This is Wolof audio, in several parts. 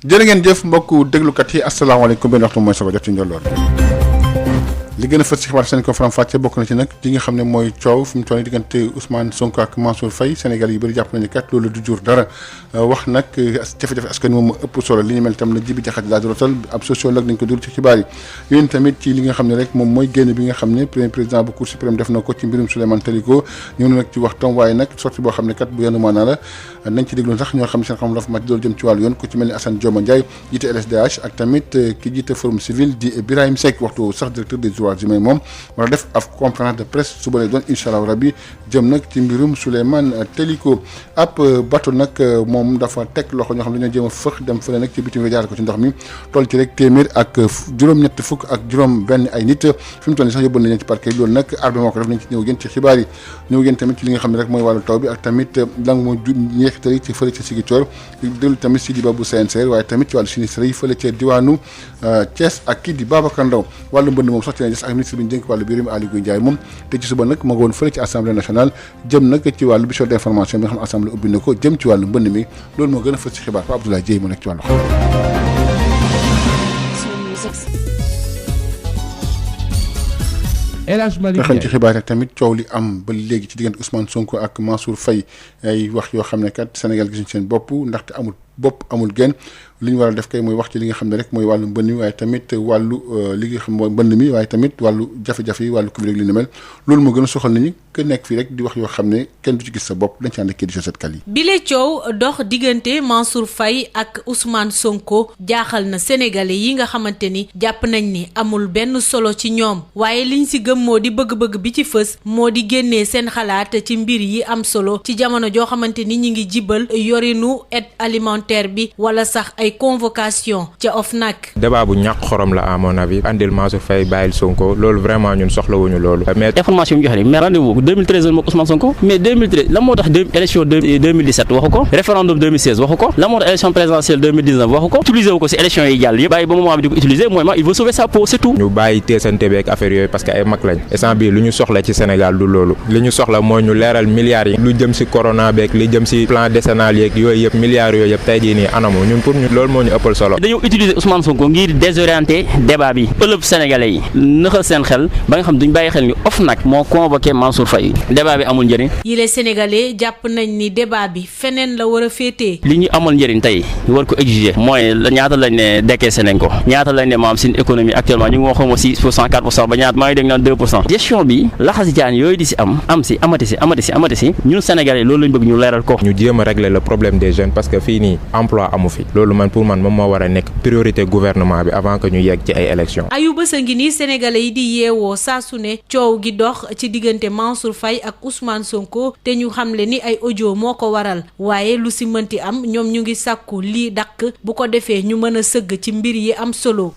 jërë ngeen jëf mbokku déglukat yi asalaamaaleykum benn waxtu mooy soog a jot ci njolloor li gën a fës ci xibaar seen ko faram-fàcce bokk na ci nag li nga xam ne mooy coow fi mu toll nii diggante Ousmane Sonko ak Mansour Faye Sénégal yu bëri jàpp nañu kat loolu du jur dara wax nag jafe-jafe askan moom ëpp solo li ñu mel tam la Jibi Jaxate laa rotal ab sociologue nañ ko dul ci xibaar yi yéen tamit ci li nga xam ne rek moom mooy génn bi nga xam ne premier président bu Cour suprême def na ko ci mbirum Souleymane Teliko ñëw na nag ci waxtam waaye nag sorti boo xam ne kat bu yenn maanaa la nañ ci déglu sax ñoo xam ne seen xam dafa màcc loolu jëm ci wàllu yoon ku ci mel ni Assane Dioma Ndiaye jiite LSDH ak tamit ki jiite forum civil di Birahim Seck waxtu sax directeur des droits humains moom war a def af conférence de presse suba lay doon incha allah rabi jëm nag ci mbirum Souleymane Teliko ab bateau nag moom dafa teg loxo ñoo xam ne dañoo jéem a fëx dem fële nag ci bitim réew jaar ko ci ndox mi toll ci rek téeméer ak juróom-ñett fukk ak juróom-benn ay nit fi mu toll nii sax yóbbu nañ leen ci parquet loolu nag armée moo ko def nañ ci ñëw gën ci xibaar yi ñëw gën tamit ci li nga xam ne rek mooy wàllu taw bi ak tamit lang moo ñeexital yi ci fële ci Ziguinchor déglu tamit si diba bu CNCR waaye tamit ci wàllu sinistre yi fële ca diwaanu Thiès ak kii di Babacar Ndaw wàllu mbënd moom sax ci lañ des ak ministre bi ñu dénk wàllu biir mi Aly Ngouille Ndiaye moom te ci suba nag ma nga woon fële ci assemblée nationale jëm nag ci wàllu bichon d'information bi nga xam ne assemblée ubbi na ko jëm ci wàllu mbënd mi loolu moo gën a fës ci xibaar fa Abdoulaye Dieye mu nekk ci wàllu xam ci xibaar tamit coow li am ba léegi ci diggante Ousmane Sonko ak Mansour Faye ay wax yoo xam ne kat Sénégal gisuñ seen bopp ndaxte amul bopp amul genn li ñu war a def kay mooy wax ci li nga xam ne rek mooy wàllu mbënd mi waaye tamit wàllu li nga xam mooy mbënd mi waaye tamit wàllu jafe-jafe yi wàllu Covid rek li ni mel loolu moo gën a soxal nit ñi que nekk fii rek di wax yoo xam ne kenn du ci gis sa bopp dañ ci ànd ak kii di Josette Kali. bile coow dox diggante Mansour Faye ak Ousmane Sonko jaaxal na sénégalais yi nga xamante ni jàpp nañ ni amul benn solo ci ñoom waaye liñ si gëm moo di bëgg-bëgg bi ci fës moo di génnee seen xalaat ci mbir yi am solo ci jamono joo xamante ni ñi ngi jibal yorinu aide alimentaire bi wala sax ay convocation ca OFNAC. débat bu ñàkk xorom la à mon avis andil Mansour Faye bàyyil Sonko loolu vraiment ñun soxlawuñu loolu. mais information bi ñu joxe nii mais rendez-vous 2013 moom Ousmane Sonko mais 2013 la moo tax élection 2017 waxu ko référendum 2016 waxu ko la moo tax élection présidentielle 2019 waxu ko utiliser wu ko si élection yi jàll yëpp bàyyi ba moment bi di ko utiliser mooy il veut sauver sa peau c'est tout. ñu bàyyi teesante beeg affaire yooyu parce que ay mag lañ instant bii lu ñu soxla ci Sénégal du loolu li ñu soxla mooy ñu leeral milliards yi lu jëm si corona beeg li jëm si plan décennal yeeg yooyu yëpp milliards yooyu yëpp tey jii nii anamu ñun pour ñu loolu moo ñu ëppal solo. dañoo utiliser Ousmane Sonko ngir désorienter débat bi ëllëg sénégalais yi nëxal seen xel ba nga xam duñ bàyyi xel ni OFNAC moo convoqué Mansour Faye débat bi amul njëriñ. yile sénégalais jàpp nañ ni débat bi feneen la war a féetee. li ñu amal njëriñ tey ñu war ko exiger mooy ñaata lañ ne décaissé nañ ko ñaata lañ ne maam suñu économie actuellement ñu ngi waxoon 6% 4% ba ñaata maa ngi dégg naan 2%. gestion bi laxasi jaan yooyu di si amati si ñun sénégalais loolu lañ bëgg ñu leeral ko. ñu jéem a régler le problème des jeunes parce que fii nii emploi amu fi loolu man pour man moom moo war a nekk priorité gouvernement bi avant que ñu yegg ci ay élections. ayu bés a ngi nii sénégalais yi di yeewoo saa su ne coow gi dox ci diggante Mansour Faye ak Ousmane Sonko te ñu xamle ni ay audio moo ko waral waaye lu si mënti am ñoom ñu ngi sàkku lii dakk bu ko defee ñu mën a sëgg ci mbir yi am solo.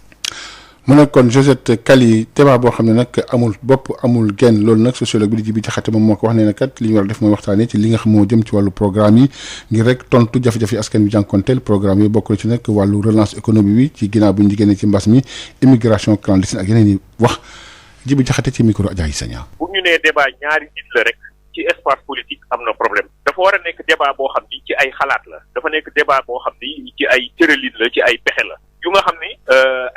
mu nekkoon Josette Kali débat boo xam ne nag amul bopp amul genn loolu nag sociologue bi di Jibi Jaxate moom moo ko wax ne kat li ñu war a def mooy waxtaanee ci li nga xam moo jëm ci wàllu programme yi ngir rek tontu jafe-jafe askan wi jànkonteel programme yi bokk na ci nag wàllu relance économique bi ci ginnaaw bu ñu génnee ci mbas mi immigration clandestine ak yeneen yi wax Jibi Jaxate ci micro Adja Sagna. bu ñu nee débat ñaari nit la rek ci espace politique am na problème dafa war a nekk débat boo xam ni ci ay xalaat la dafa nekk débat boo xam ni ci ay tëralin la ci ay pexe la yu nga xam ni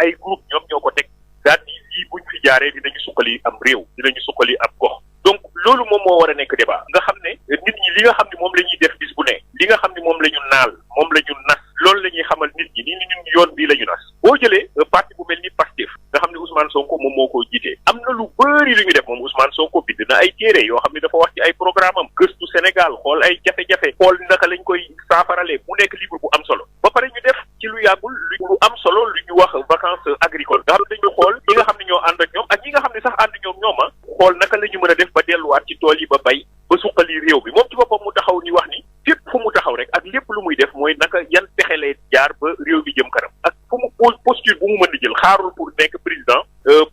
ay groupe ñoom ñoo ko teg daal di lii buñ fi jaaree dinañu suqali am réew dinañu suqali ab gox donc loolu moom moo war a nekk débat nga xam ne nit ñi li nga xam ne moom la ñuy def bis bu ne li nga xam ne moom la ñu naal moom la ñu nas loolu la ñuy xamal nit ñi ni ñun yoon bii la ñu nas boo jëlee parti bu mel ni Pastef nga xam ne Ousmane Sonko moom moo ko jiitee am na lu bëri lu ñu def moom Ousmane Sonko bind na ay téere yoo xam ne dafa wax ci ay programme am gëstu Sénégal xool ay jafe-jafe xool naka lañ koy saafaralee mu nekk livre bu am solo ba pare ñu def ci lu yàggul lu am solo lu ñu wax vacances agricoles nga xam ne dañu xool ñi nga xam ne ñoo ànd ak ñoom ak ñi nga xam ne sax ànd ñoom xool naka la ñu mën a def ba delluwaat ci tool yi ba bay ba suqali réew bi moom ci boppam mu taxaw ni wax ni fépp fu mu taxaw rek ak lépp lu muy def mooy naka yan pexe lay jaar ba réew bi jëm kanam ak fu mu posture bu mu mën di jël xaarul pour nekk président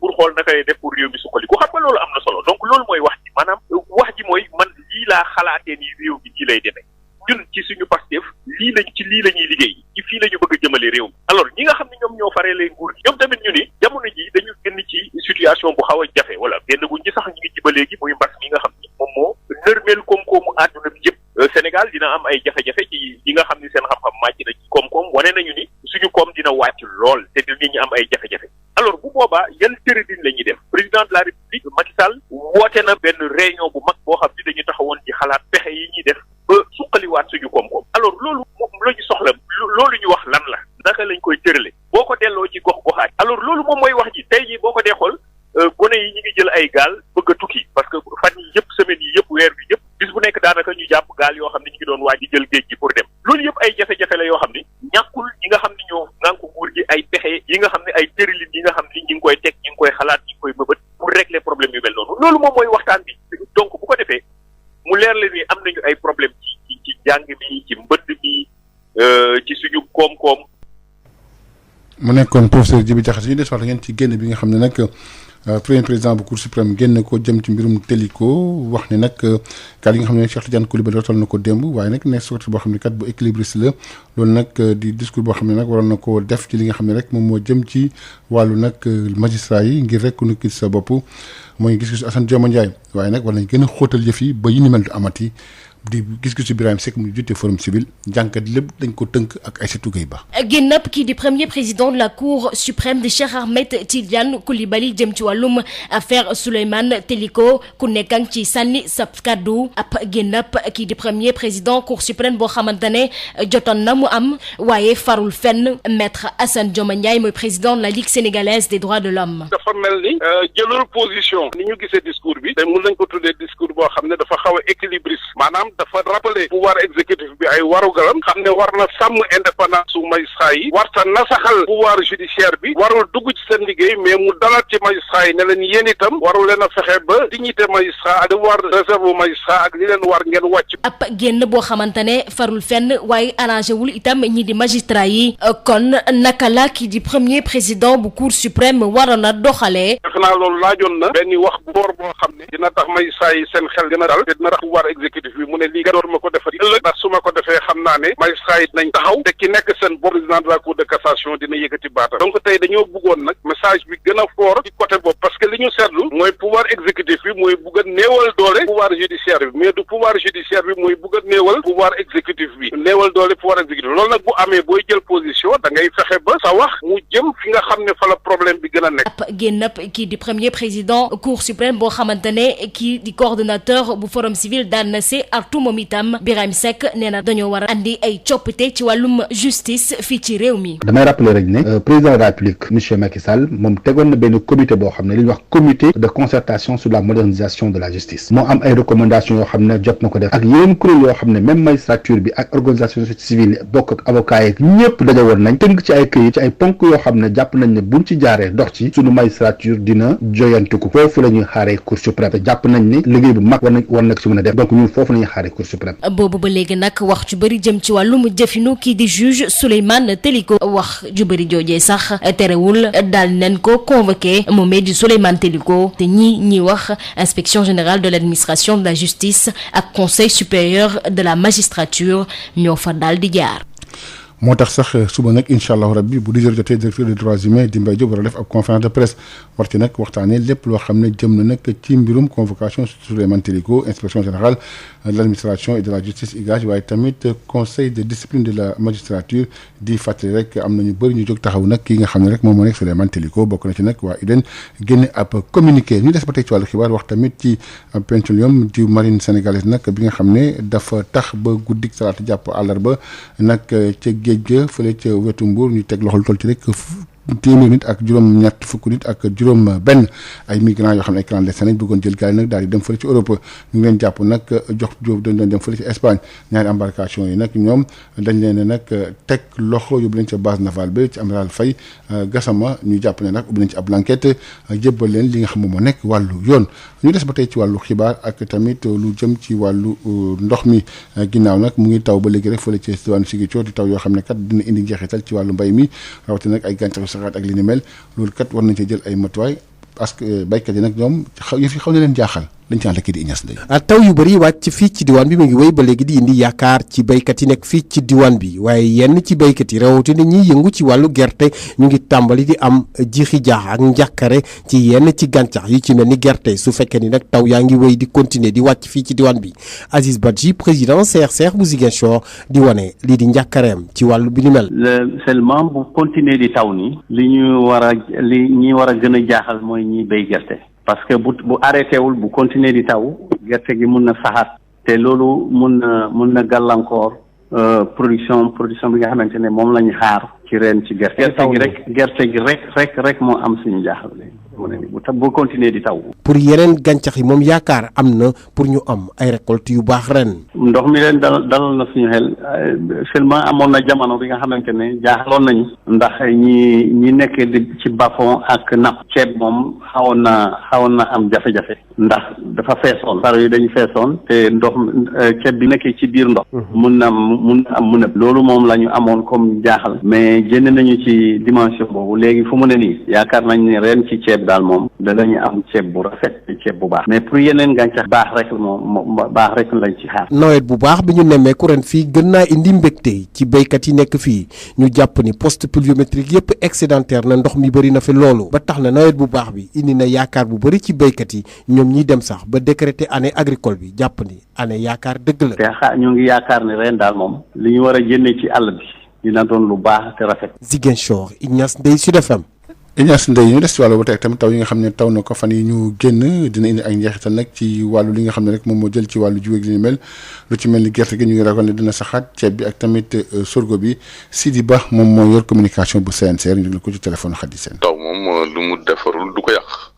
pour xool naka lay def pour réew mi suqali ko xam nga loolu am na solo donc loolu mooy wax ji maanaam wax ji mooy man lii laa xalaatee ni réew bi nii lay demee ñun ci suñu Pastef lii la ñuy liggéey ci fii la ñu bëgg a jëmale réew mi alors ñi nga xam ne ñoom ñoo faree leen nguur gi ñoom tamit ñu ni jamono ji dañu génn ci situation bu xaw a jafe wala génn guñ ci sax ñu ngi ci ba léegi muy mbas mi nga xam ni moom moo nërmeel koom-koomu àdduna bi yëpp Sénégal dina am ay jafe-jafe ci yi nga xam ni seen xam-xam màcc na ci koom-koom wane nañu ni suñu koom dina wàcc lool te nit ñi am ay jafe-jafe alors bu boobaa yan tërëdin la ñuy def président de la république Macky Sall woote na benn réunion bu mag boo xam ni dañu taxawoon ci xalaat pexe yi ñuy def ba suqaliwaat suñu koom-koom alors loolu moom la ñu soxla loolu ñu wax lan la naka lañ koy tërale boo ko delloo ci gox-goxaat alors loolu moom mooy wax ji tey jii boo ko dee xool gone yi ñu ngi jël ay gaal bëgg a tukki parce que fan yi yëpp semaine yi yëpp weer bi yëpp bis bu nekk daanaka ñu jàpp gaal yoo xam ne ñu ngi doon waaj di jël géej gi pour dem loolu yëpp ay jafe-jafe la yoo xam ne ñàkkul ñi nga xam ne ñoo ngànk nguur gi ay pexe yi nga xam ne ay tëralin yi nga xam ne ñi ngi koy teg ñi ngi koy xalaat ñi ngi koy mëbët pour régler problème yu mel noonu loolu moom mooy waxtaan bi donc bu ko defee mu leer leen ni am nañu ay problème ci jàng mi ci mbënd mi ci suñu koom-koom. mu nekkoon professeur Djibi Diakhaté ñu des wax ngeen ci génn bi nga xam ne nag premier président bu cour suprême génn ko jëm ci mbirum Téliko wax ne nag kat yi nga xam ne Cheikh Tidiane Coulibaly rotal na ko démb waaye nag nekk sortie boo xam ne kat bu équilibriste la loolu nag di discours boo xam ne nag waroon na ko def ci li nga xam ne rek moom moo jëm ci wàllu nag magistrat yi ngir rek ku nekk sa bopp mooy gis-gisu Assane Dioma Ndiaye waaye nag war nañ gën a xóotal yëf yi ba yi ni mel du amati di gis-gisu Birahim Seck mu jiite forum civil jànkat lépp dañ ko tënk ak Aïssatou Gueye Ba. génnap kii di premier président de la cour suprême di Cheikh Ahmed Tidiane Coulibaly jëm ci wàllum affaire Souleymane Téliko ku nekkan ci sànni sab kaddu ab génnap kii di premier président cour suprême boo xamante ne jotoon na mu am waaye farul fenn maître Assane Dioma Ndiaye mooy président de la Ligue sénégalaise des droits de l'homme. dafa mel ni jëlul position ni ñu gisee discours bi te mun nañ ko tuddee discours boo xam ne dafa xaw a équilibriste maanaam dafa rappeler pouvoir exécutif bi ay warugalam xam ne war na sàmm indépendance su magistrat yi warta nasaxal pouvoir judiciaire bi warul dugg ci seen liggéey mais mu dalaat ci magistrat yi ne leen yéen itam waru leen a fexe ba dignité magistrat ak devoir réserve magistrat ak li leen war ngeen wàcc. ab génn boo xamante ne farul fenn waaye arrangé wul itam ñi di magistrat yi kon naka la kii di premier président bu cour suprême waroon a doxalee. defe naa loolu laajoon na benn wax bu boor boo xam ne dina tax magistrat yi seen xel dina dal te dina tax pouvoir exécutif bi mu ne lii gadoor ma ko defati ëllëg ndax su ma ko defee xam naa ne magistrat yi dinañ taxaw te ki nekk seen bopp président de la cour de cassation dina yëkkati baatam donc tey dañoo bëggoon nag message bi gën a fort ci côté boobu parce que li ñu seetlu mooy pouvoir exécutif bi mooy bugg a néewal doole pouvoir judiciaire bi mais du pouvoir judiciaire bi mooy bugg a néewal pouvoir exécutif bi néewal doole pouvoir exécutif loolu nag bu amee booy jël position da ngay fexe ba sa wax mu jëm fi nga xam ne fa la problème bi gën a nekk. ab génnap kii di premier président cour suprême boo xamante ne kii di coordonnateur bu forum civil daan na si artu moom itam Birahim Seck nee na dañoo war a andi ay coppite ci wàllum justice fii ci réew mi. damay rappeler rek ne président de la République monsieur Macky Sall moom tegoon na benn comité boo xam ne li ñuy wax comité de concertation sur la modernisation de la justice moo am ay recommandations yoo xam ne jot na ko def ak yeneen kuréel yoo xam ne même magistrature bi ak organisation civile bokk ak avocats yi ñëpp daje woon nañ tënk ci ay këyit ci ay ponk yoo xam ne jàpp nañ ne buñ ci jaaree dox ci sunu magistrature dina joyantiku foofu la ñuy xaaree cour suprême te jàpp nañ ne liggéey bu mag war na ci mën a def donc ñun foofu la ñuy xaaree cour suprême. boobu ba léegi nag wax ju bëri jëm ci wàllum jëfinu kii di juge Souleymane Téliko wax ju bëri joojee sax terewul daal nañ ko convoqué moomee di Souleymane Téliko te ñi wax inspection générale de l'administration de la justice ak conseil supérieur de la magistrature ñoo fa daal di jaar. moo tax sax suba nag incha allahu rabbi bu 10h jotee directeur des droits humains di Mbaye Diop war a def ab conférence de presse war ci nag waxtaanee lépp loo xam ne jëm na nag ci mbirum convocation Souleymane Téliko inspection générale de l'administration et de la justice IGAJ waaye tamit conseil de discipline de la magistrature di fàttali rek am na ñu bëri ñu jóg taxaw nag ki nga xam ne rek moom moo nekk Souleymane Téliko bokk na ci nag waa UDEN génne ab communiqué ñu des ba tey ci wàllu xibaar wax tamit ci petroleum di marine sénégalaise nag bi nga xam ne dafa tax ba guddik salaata jàpp àllarba nag ca géej ga fële ca wetu Mbuur ñu teg loxol toll ci rek téeméer nit ak juróom-ñett fukk nit ak juróom benn ay migrants yoo xam ne ay clandestins lañ bëggoon jël gaal nag daal di dem fële ci Europe ñu ngi leen jàpp nag jox jóob dañ doon dem fële ci Espagne ñaari embarcation yi nag ñoom dañ leen nag teg loxo yóbbu leen ca base navale ba ci amiral Faye Gassama ñu jàpp ne nag ubbi nañ ci ab enquête jébbal leen li nga xam moom moo nekk wàllu yoon ñu des ba tey ci wàllu xibaar ak tamit lu jëm ci wàllu ndox mi ginnaaw nag mu ngi taw ba léegi rek fële ci diwaanu Ziguinchor di taw yoo xam ne kat dina indi njeexital ci wàllu mbay mi rawatina nag ay gàncax saxaat ak li ni mel loolu kat war nañ ci jël ay matuwaay parce que baykat yi nag ñoom yëf yi xaw na leen jaaxal dañ ci ànd ak kii di Ignace Ndeye. taw yu bëri wàcc fii ci diwaan bi mu ngi wéy ba léegi di indi yaakaar ci béykat yi nekk fii ci diwaan bi waaye yenn ci béykat yi rawatina ñiy yëngu ci wàllu gerte ñu ngi tàmbali di am jiixi jaax ak njàkkare ci yenn ci gàncax yu ci mel ni gerte su fekkee ni nag taw yaa ngi wéy di continuer di wàcc fii ci diwaan bi Aziz Badji président CRCR bu Ziguinchor di wane lii di njàkkareem ci wàllu bi ni mel. seulement bu continuer di taw ni li ñi war a gën a jaaxal mooy ñiy béy gerte parce que bu arrêté wul bu continuer di taw gerte gi mun na saxaat te loolu mun na gàllankoor production bi nga xamante ne moom la ñu xaar ci ren ci gerte gi rek moo am suñu jaaxal léegi bu continuer di taw. pour yeneen gàncax yi moom yaakaar am na pour ñu am ay récolte yu baax ren. ndox mi leen dalal na suñu xel seulement amoon na jamono bi nga xamante ne jaaxaloon nañu ndax ñi nekk ci bas-fond ak napp ceeb moom xawoon na am jafe-jafe ndax dafa feesoon faro yi dañu feesoon te ndox ceeb bi nekkee ci biir ndox mun na am mënëb loolu moom la ñu amoon comme jaaxal mais génn nañu ci dimension boobu léegi fu mu ne nii yaakaar nañ ne ren ci ceeb daal moom danañu am ceeb bu rafet ceeb bu baax mais pour yeneen gàncax baax rek lañ ci xaar. nawet bu baax bi ñu nemmeeku ren fii gën naa indi mbégte ci béykat yi nekk fii ñu jàpp ni poste pluviométrique yëpp excédentaire na ndox mi bëri na fi loolu ba tax na nawet bu baax bi indi na yaakaar bu bëri ci béykat yi ñoom ñiy dem sax ba décréter année agricole bi jàpp ni année yaakaar dëgg la. te ñu ngi yaakaar ne ren daal moom li ñu war a génne ci àll bi dina doon lu baax te rafet. Ziguinchor Ignace Ndeye Sud FM. Ignace Ndeye ñu des ci wàllu ba tey tamit taw yi nga xam ne taw na ko fan yi ñu génn dina indi ay njeexital nag ci wàllu li nga xam ne rek moom moo jël ci wàllu jiw ak li ñu mel lu ci mel ni gerte gi ñu ngi ragal ne dina saxaat ceeb bi ak tamit sorgho bi Sidi Ba moom moo yor communication bu CNCR ñu déglu ko ci téléphone Khady Sène. taw moom lu mu defarul du ko yàq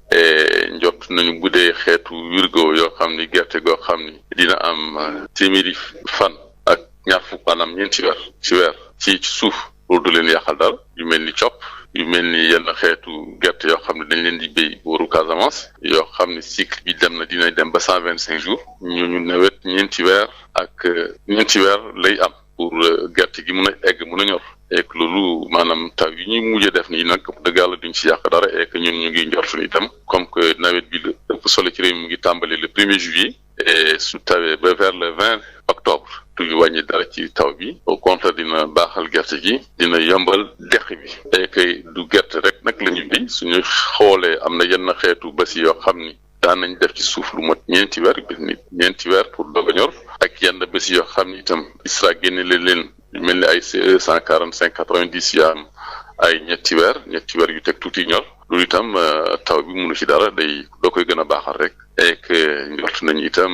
njot nañu bu dee xeetu wirgo yoo xam ni gerte goo xam ni dina am téeméeri fan ak ñaar fukk maanaam ñeenti weer ci suuf pour du leen yàqal daal yu mel ni copp yu mel ni yenn xeetu gerte yoo xam ne dañ leen di béy booru Casamance yoo xam ne cycle bi dina dem ba 125 jours ñu nawet ñeenti weer lay am pour gerte gi mun a egg mun a ñor et que loolu maanaam taw yi ñuy mujjee def nii nag dëgg yàlla duñ ci yàq dara et que ñun ñu ngi njortu ni itam comme que nawet bi la ëpp solo ci réew mi mu ngi tàmbali le 1er juillet et su tawee ba vers le 20 octobre duñu wàññi dara ci taw bi au contraire dina baaxal gerte gi dina yombal deq bi et que du gerte rek nag la ñu béy suñu xoolee am na yenn xeetu basi yoo xam ni daan nañ def ci suuf lu mot ñeenti weer pour doog a ñor ak yenn basi yoo xam ni itam ISRA génne leen mel ni ay CE 145 90 yaa am ay ñetti weer yu teg tuuti ñor loolu itam taw bi mënu ci dara doo koy gën a baaxal rek et que njort nañu itam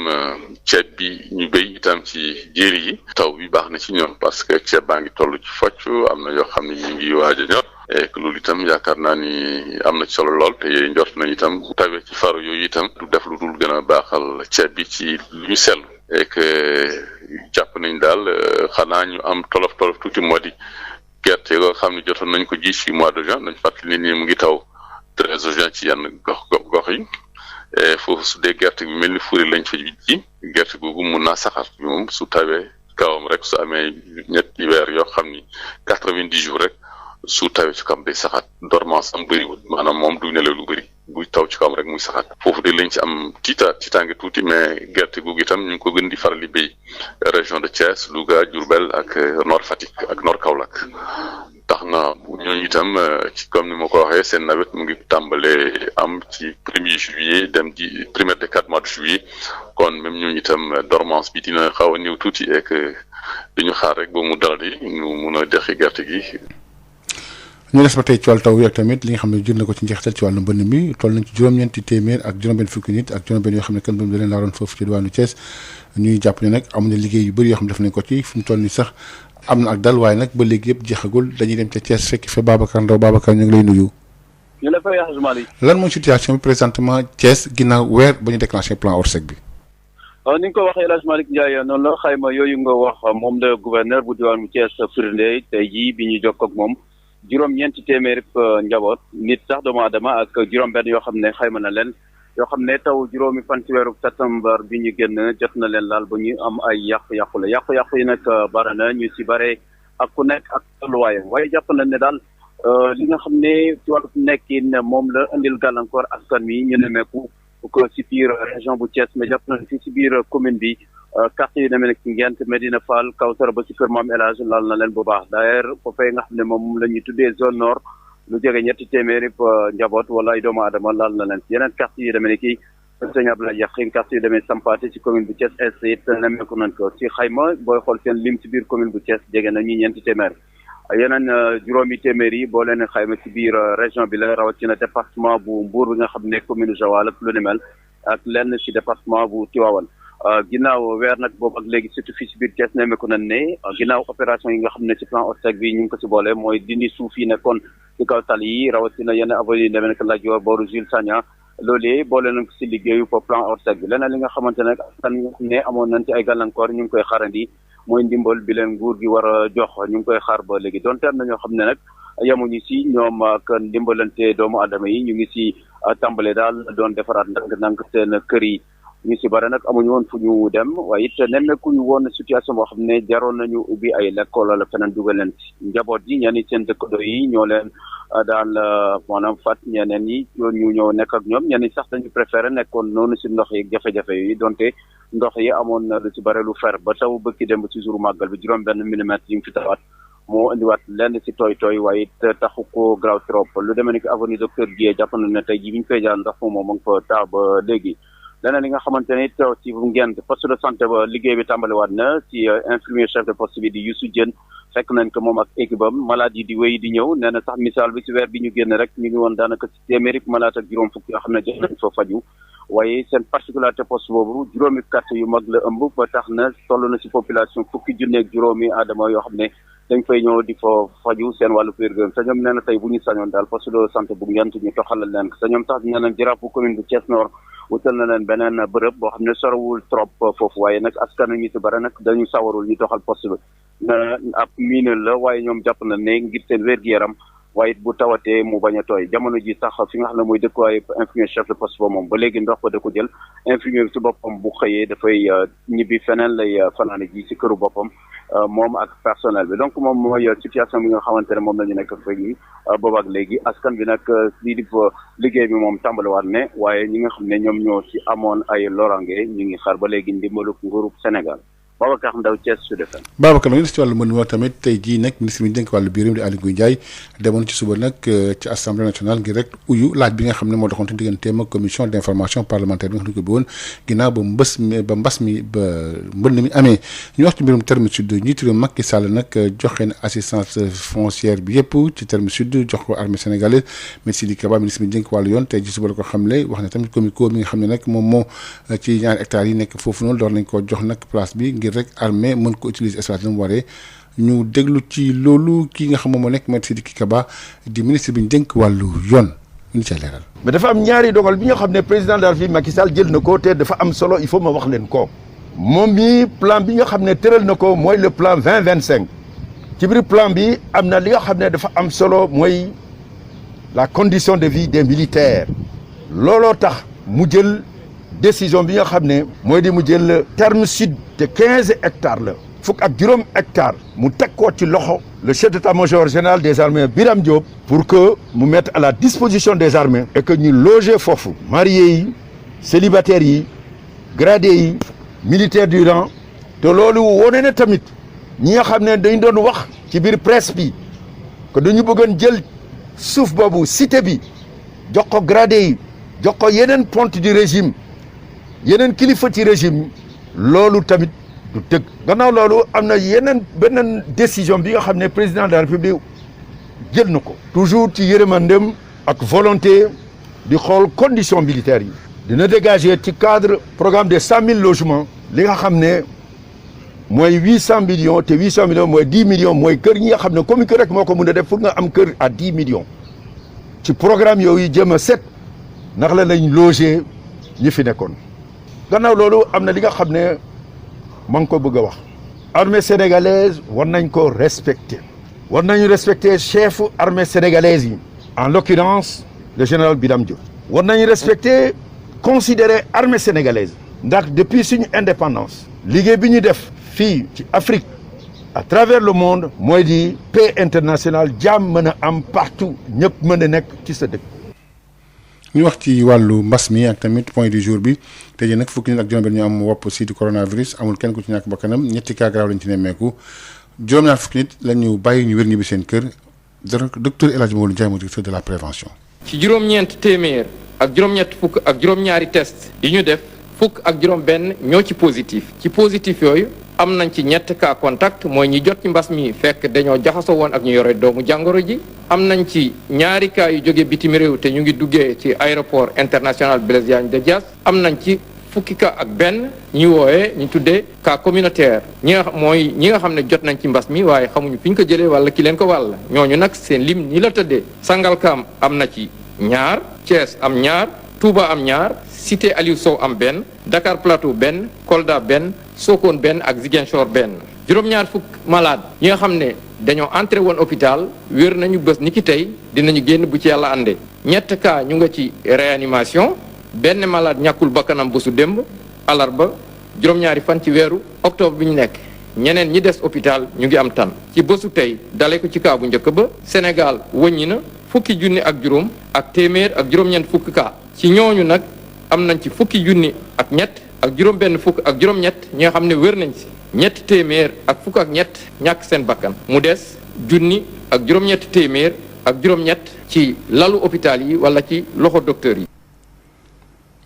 ceeb bi ñu béy itam ci jéeri yi taw bi baax na ci ñoom parce que ceeb baa ngi toll ci focc am na yoo xam ne ñu ngi waaj a ñor et que loolu itam yaakaar naa ni am na ci solo lool te njort nañu itam bu tawee ci faro yooyu itam du def lu dul gën a baaxal ceeb bi ci lu ñu seetlu et que jàpp nañ daal xanaa ñu am tolof tuuti moo di gerte yoo xam ne jotoon nañ ko ji ci mois de juin nañ fàttali ni mu ngi taw 13 juin ci yenn gox yi foofu su dee gerte bi mel ni furi lañ fa ji gerte googu mun naa saxaar moom su tawee kawam rek su amee ñetti weer yoo xam ni 90 jours rek su tawee ci kawam day saxaat dormance am bëriwul maanaam moom du nelaw lu bëri buy taw ci kawam rek muy saxaat foofu de lañ ci am tiitaange tuuti mais gerte googu itam ñu ngi ko gën di faral di béy région de Thiès Louga Diourbel ak nord Fatick ak nord Kaolack tax na ñooñu itam ci comme ni ma ko waxee seen nawet mu ngi tàmbalee am ci 1er juillet dem di première décade mois de juillet kon même ñooñu itam dormance bi dina xaw a néew tuuti et que dañu xaar rek ba mu daladi ñu mun a deqi gerte gi. ñu des ba tey ci wàllu taw yi tamit li nga xam ne jur na ko ci njeexital ci wàllu mbënn mi toll nañ ci juróom-ñeenti téeméer ak juróom-benn fukki nit ak juróom-benn yoo xam ne kenn doon da leen laaroon foofu ci diwaanu Thiès ñuy jàpp ne nag amuñu liggéey yu bëri yoo xam ne def nañ ko ci fi mu toll nii sax am na ak dal waaye nag ba léegi yëpp jeexagul dañuy dem ca Thiès fekk fa Babacar Ndaw Babacar ñu ngi lay nuyu. ñu la fay yaxasumali. lan mooy situation bi présentement Thiès ginnaaw weer ba ñu déclenché plan Orsec bi. ni nga ko waxee El Hadj Malick Ndiaye noonu la xayma yooyu nga wax moom la gouverneur bu diwaanu Thiès firnde tey jii bi ñu jokkoo ak moom juróom-ñeenti téeméer njaboot nit sax doomu aadama ak juróom-benn yoo xam ne xayma na leen yoo xam ne taw juróomi fan ci weeru septembre bi ñu génn jot na leen laal ba ñu am ay yàqu-yàqu la yàqu-yàqu yi nag bare na ñu si bare ak ku nekk ak tolluwaayam waaye jàpp na ne daal li nga xam ne ci wàllu nekkin moom la indil gàllankoor askan wi ñu nemmeeku ko si biir région bu Thiès mais jàpp nañu fii si biir commune bi quartier yu demee nekk ci Ngent Medina Fall Kawsara ba si kër Maam El Hadj laal na leen bu baax d'ailleurs foofee nga xam ne moom la ñuy tuddee zone nord lu jege ñetti téeméeri njaboot wala ay doomu aadama laal na leen yeneen quartier yu demee ne kii Sëñ Abdoulaye Yakhine quartier yu demee Sampaate ci commune bu Thiès Est it nemmeeku nañ ko si xayma booy xool seen lim ci biir commune bu Thiès jege na ñi ñeenti téeméer yeneen juróomi téeméer yi boo leen xayma ci biir région bi la rawatina département bu Mbour bi nga xam ne commune Joal ak lu ni mel ak lenn ci département bu Tivaouane ginnaaw weer nag boobu ak léegi surtout fii ci biir Thiès nemmeeku nañ ne ginnaaw opération yi nga xam ne ci plan ORSEC bi ñu ngi ko ci boole mooy dindi suuf yi nekkoon ci kaw tali yi rawatina yenn avenue yi demee nekk Lat Dior booru Jules Sagna loolee boole nañ ko ci liggéeyu pour plan ORSEC bi leneen li nga xamante ne askan ne amoon nañ ci ay gàllankoor ñu ngi koy xaarandi mooy ndimbal bi leen nguur gi war a jox ñu ngi koy xaar ba léegi donte am na ñoo xam ne nag yemuñu ci ñoom ak ndimbalante doomu aadama yi ñu ngi ci tàmbale daal doon defaraat ndànk seen kër yi ñu ci bare nag amuñu woon fu ñu dem waaye it nemmeekuñu woon situation boo xam ne jaroon nañu ubbi ay lekkool wala feneen dugal leen ci njaboot yi ñenn seen dëkkandoo yi ñoo leen daal maanaam fat ñeneen ñi ñu ñëw nekk ak ñoom ñenn sax dañu préféré nekkoon noonu ci ndox yi jafe-jafe yi donte ndox yi amoon na lu ci bare lu fer ba taw bëkki dem ci jour màggal bi juróom-benn millimètre yi mu fi tawaat moo indiwaat lenn ci tooy waaye it taxu ko graw trop lu demee ni que avenue docteur Guèye jàpp na ne tey jii bi ñu koy jaar ndox moom mu ngi fa taa ba léegi leneen li nga xamante ne it ci Ngent poste de santé ba liggéey bi tàmbaliwaat na ci infirmier chef de poste bi di Youssou Diène fekk nañ ko moom ak équipe am malade yi di wéy di ñëw nee na sax misaal bi ci weer bi ñu génn rek ñu ngi woon daanaka ci téeméeri malade ak juróom fukk yoo xam ne jot nañ fa faju waaye seen particularité poste boobu juróomi quartier yu mag la ëmb ba tax na toll na ci population fukki junne ak juróomi aadama yoo xam ne dañ fay ñëw di fa faju seen wàllu wér-gu-yaram sa ñoom nee na tey bu ñu sañoon daal poste de santé bu Ngent ñu toxalal leen sa ñoom sax nee nañ jaraaf bu commune bu Thiès Nord wutal na leen beneen bërëb boo xam ne sorowul trop foofu waaye nag askan ñu ci bare nag dañu sawarul ñu doxal poste bi ab miinal la waaye ñoom jàpp na ne ngir seen wér-gu-yaram waaye bu tawatee mu bañ a tooy jamono ji sax fi nga xam ne mooy dëkkuwaay infirmier chef de poste ba moom ba léegi ndox ba da ko jël infirmier bi ci boppam bu xëyee dafay ñibbi feneen lay fanaane ji ci këru boppam moom ak personnel bi donc moom mooy situation bi nga xamante ne moom la ñu nekk fii boobaak léegi askan bi nag lii di liggéey bi moom tàmbaliwaat ne waaye ñi nga xam ne ñoom ñoo ci amoon ay lorange ñu ngi xaar ba léegi ndimbalu nguurub Sénégal Babacar Ndaw Thiès Sud FM. Babacar la nga ci wàllu mën moo tamit tey jii nag ministre bi dénk wàllu biir di Aly Ngouille Ndiaye demoon ci suba nag ci assemblée nationale ngir rek uyu laaj bi nga xam ne moo doxoon digganteem ak commission d' information parlementaire bi nga xam ne ko bi woon ginnaaw ba mbas mi mbënn mi amee ñu wax ci mbirum terme sud njiitu réew Macky Sall nag joxe na assistance foncière bi yëpp ci terme sud jox ko armée sénégalaise mais Sidiki Kaba ministre bi dénk wàllu yoon tey ji suba la ko xamle wax ne tamit comico mi nga xam ne nag moom moo ci ñaari hectares yi nekk foofu noonu door nañ ko jox nag place bi rek armée mën ko utiliser espace bi mu waree ñu déglu ci loolu kii nga xam moom moo nekk Maître Sidiki Kaba di ministre bi ñu dénk wàllu yoon ñu ci leeral. mais dafa am ñaari dogal bi nga xam ne président de la République Macky Sall jël na ko te dafa am solo il faut ma wax leen ko moom mi plan bi nga xam ne tëral na ko mooy le plan 2025 ci biir plan bi am na li nga xam ne dafa am solo mooy la condition de vie des militaires looloo tax mu jël décision bi nga xam ne mooy di mu jël terme sud te 15 hectares la fukk ak juróom hectares mu teg ko ci loxo le chef d'état-major général des armées Birame Diop pour que mu mette à la disposition des armées et que ñu loger foofu mariés yi célibataires yi gradés yi militaires du rang te loolu wone na tamit ñi nga xam ne dañ doon wax ci biir presse bi que dañu bëggoon jël suuf boobu cité bi jox ko gradés yi jox ko yeneen ponte du régime yeneen kilifa ci régime loolu tamit du tëgg gannaaw loolu am na yeneen beneen décision bi nga xam ne président de la république jël na ko toujours ci yërmandem ak volonté di xool conditions militaires yi dina dégager ci cadre programme de 100 000 logements li nga xam ne mooy 800 millions te 800 millions mooy 10 millions mooy kër ñi nga xam ne commune rek moo ko mën a def pour nga am kër à 10 millions ci programme yooyu jëm a set ndax la lañ loger ñi fi nekkoon gannaaw loolu am na li nga xam ne maa ngi ko bëgg a wax armée sénégalaise war nañ ko respecter war nañu respecter chef armée sénégalaise yi en l'occurrence le général Birame Diop war nañu respecter considérer armée sénégalaise ndax depuis suñu indépendance liggéey bi ñu def fii ci Afrique à travers le monde mooy di paix internationale jàmm mën a am partout ñëpp mën a nekk ci sa dëkk ñu wax ci wàllu mbas mi ak tamit point du jour bi tey jii nag fukki nit ak juróom-benn ñu am wopp si di coronavirus amul kenn ku ci ñàkk bakkanam ñetti cas grave lañ ci nemmeeku juróom-ñaar fukki nit la ñu bàyyi ñu wér ñibbi seen kër docteur El Hadj Mamadou Ndiaye moo directeur de la prévention. ci juróom-ñeent téeméer ak juróom-ñett fukk ak juróom-ñaari test yi ñu def fukk ak juróom-benn ñoo ci positif yooyu am nañ ci ñett cas contact mooy ñi jot ci mbas mi fekk dañoo jaxasoo woon ak ñu yore doomu jàngoro ji am nañ ci ñaari cas yu jóge bitim réew te ñu ngi duggee ci aéroport international Blaise Diagne de Diass am nañ ci fukki cas ak benn ñu wooyee ñu tuddee cas communautaire ñi nga xam ne jot nañ ci mbas mi waaye xamuñu fi ñu ko jëlee wala ki leen ko wàll ñooñu nag seen lim ni la tëddee Sangalkam am na ci ñaar Thiès am ñaar Touba am ñaar Cité Aliou Sow am benn Dakar Plateau benn Kolda benn Sokone benn ak Ziguinchor benn juróom-ñaar fukk malade yi nga xam ne dañoo entré woon hôpital wér nañu bés ni ki tey dinañu génn bu ci yàlla àndee ñett cas ñu nga ci réanimation benn malade ñàkkul bakkanam bésu démb alarba juróom-ñaari fan ci weeru octobre bi ñu nekk ñeneen ñi des hôpital ñu ngi am tan ci bésu tey dale ko ci cas bu njëkk ba Sénégal wëññi na fukki junni ak juróom ak téeméer ak juróom-ñeent fukki cas ci ñooñu nag am nañ ci fukki junni ak ñett ak juróom-benn fukk ak juróom-ñett ñi nga xam ne wér nañ si ñett téeméer ak fukk ak ñett ñàkk seen bakkan mu des junni ak juróom-ñett téeméer ak juróom-ñett ci lalu hôpital yi wala ci loxo docteur yi.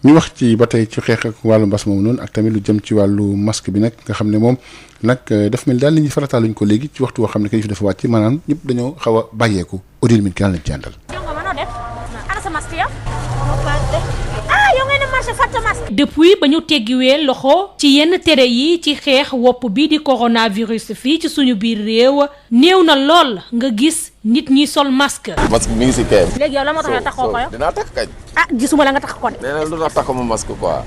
ñu wax ci ba tey ci xeex ak wàllu mbas moom noonu ak tamit lu jëm ci wàllu masque bi nag nga xam ne moom nag daf mel daal li ñuy farataal luñ ko léegi ci waxtu woo xam ne kay fi dafa wàcc maanaam ñëpp dañoo xaw a bàyyeeku Odile Mine ki lañ ci àndal. depuis ba ñu teggiwee loxo ci yenn tere yi ci xeex wopp bi di coronavirus fii ci suñu biir réew néew na lool nga gis nit ñi sol masque. masque mi ngi si kayam. léegi yow la moo tax nga taxoo ko yow. dinaa takk kañ. gisuma la nga tax ko de. nee na lu tax taxuma masque quoi.